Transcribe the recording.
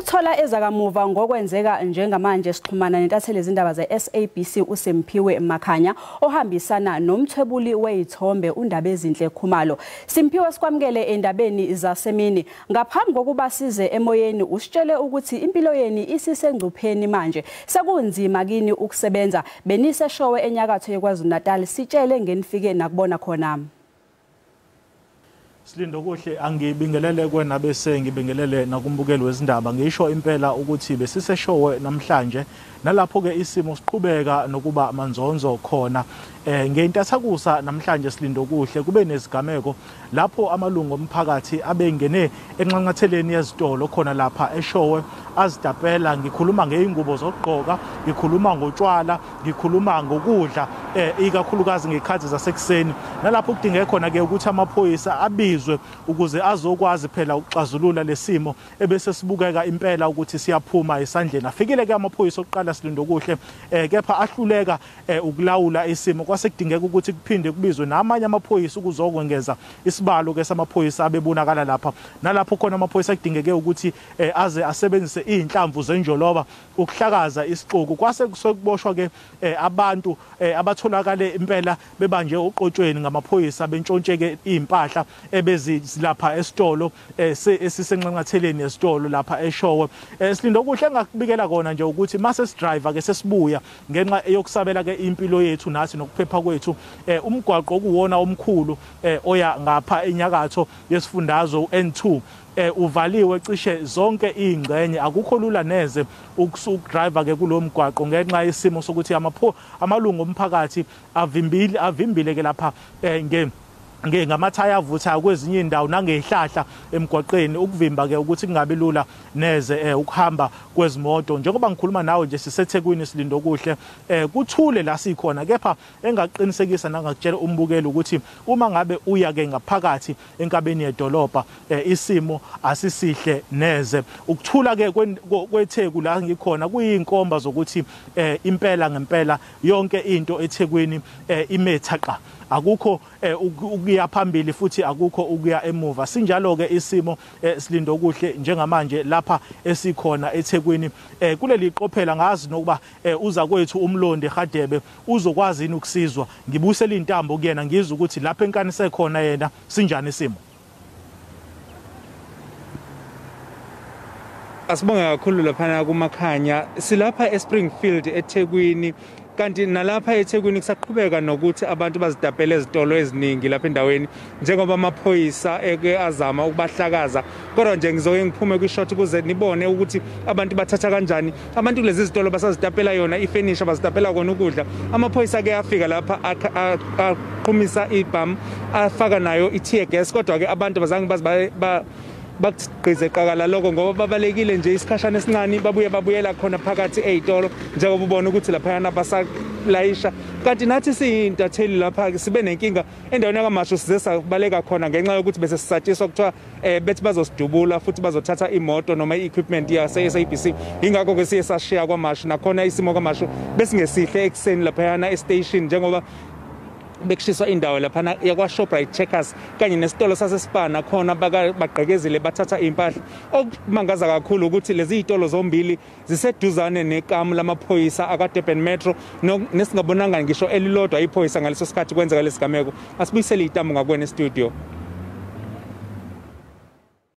Ukuthola ezakamuva ngokwenzeka njengamanje sixhumana nentatheli izindaba ze-SABC uSimphiwe Makhanya ohambisana nomthwebuli wezithombe uNdabezinhle Khumalo. Simphiwe, sikwamukele endabeni zasemini. Ngaphambi kokuba size emoyeni usitshele ukuthi impilo yeni isisengcupheni manje. Sekunzima kini ukusebenza beniseshowe enyakatho yeKwaZulu-Natal, sitshele ngenifike nakubona khona. Silindokuhle, angibingelele kwena bese ngibingelele nakumbukeli wezindaba. Ngisho impela ukuthi besiseshowe namhlanje nalapho ke isimo siqhubeka nokuba manzonzo khona. Ngeintathakusa namhlanje Silindokuhle kube nezigameko lapho amalungu omphakathi abengene enxanxatheleni yezitolo khona lapha eShowe azitapela. Ngikhuluma ngeingubo zokugqoka, ngikhuluma ngotshwala, ngikhuluma ngokudla, ikakhulukazi ngekhathi zasekuseni, nalapho kudingeke khona ke ukuthi amaphoyisa abizwe ukuze azokwazi phela ukuxazulula lesimo ebese sibukeka impela ukuthi siyaphuma esandleni. Afikile ke amaphoyisa okuqala Silindokuhle, kepha ahluleka ukulawula isimo. Kwase kudingeka ukuthi kuphinde kubizwe namanye amaphoyisa ukuzokwengeza isibalo ke samaphoyisa abebonakala lapha, nalapho khona amaphoyisa kudingeke ukuthi aze asebenzise izinhlamvu zenjoloba ukuhlakaza isixuku. Kwase kusokuboshwa ke abantu abatholakale impela bebanje uqotshweni ngamaphoyisa bentshontsheke impahla ebezilapha esitolo esisenxanxatheleni esitolo lapha eShowe. Silindokuhle, engakubikela kona nje ukuthi mase sidriver ke sesibuya ngenxa yokusabela ke impilo yethu nathi nokuphepha kwethu, umgwaqo okuwona omkhulu oya ngapha enyakatho yesifundazwe u-N2 uvaliwe cishe zonke izingxenye. Akukho lula neze ukudriver ke kulo mgwaqo ngenxa yesimo sokuthi amalungu omphakathi avimbile ke lapha ngamathaya avutha kwezinye indawo nangezihlahla emgwaqeni, ukuvimba ke ukuthi kungabi lula neze ukuhamba kwezimoto. Njengoba ngikhuluma nawe nje siseThekwini Silindokuhle, kuthule la sikhona, kepha engaqinisekisa nangakutshela umbukeli ukuthi uma ngabe uya ke ngaphakathi enkabeni yedolobha isimo asisihle neze. Ukuthula ke kweTheku la ngikhona kuyinkomba zokuthi impela ngempela yonke into eThekwini imethaqa, akukho ukuya phambili futhi akukho ukuya emuva. Sinjalo ke isimo Silindokuhle njengamanje lapha esikhona eThekwini. Kuleli qophela ngazi nokuba uza kwethu uMlondi Hadebe uzokwazi yini ukusizwa. Ngibusela intambo kuyena ngizwe ukuthi lapha enkanise khona yena sinjani isimo. Asibonge kakhulu laphana kuMakhanya. Silapha eSpringfield eThekwini, kanti nalapha eThekwini kusaqhubeka nokuthi abantu bazitapele ezitolo eziningi lapha endaweni njengoba amaphoyisa eke azama ukubahlakaza. Kodwa nje ngizoke ngiphume kwishot ukuze nibone ukuthi abantu bathatha kanjani. Abantu kulezi zitolo basazitapela yona ifurniture, bazitapela kona ukudla. Amaphoyisa ke afika lapha aqhumisa ibhamu, afaka nayo i-tear gas, kodwa ke abantu bazange bakugqize qakala lokho ngoba babalekile nje isikhashana esincane, babuye babuyela khona phakathi ey'tolo njengoba ubona ukuthi laphayana basalayisha. Kanti nathi siyintatheli lapha sibe nenkinga endaweni yakaMashu, size sabaleka khona ngenxa yokuthi bese sisatshiswa kuthiwa bethi bazosidubula futhi bazothatha imoto noma i-equipment yase-SABC. Yingakho-ke siye sashiya kwaMashu. Nakhona isimo kwaMashu besingesihle ekuseni laphayana estation njengoba bekushiswa indawo laphana yakwa-Shoprite Checkers kanye nesitolo sasesipana khona bagqekezile bathatha impahla. Okumangaza kakhulu ukuthi lezi zitolo zombili ziseduzane nekamu lamaphoyisa aka-Durban Metro, nesingabonanga ngisho elilodwa iphoyisa ngaleso sikhathi kwenzeka lesigameko. Asibuyisele itambo ngakwena estudio.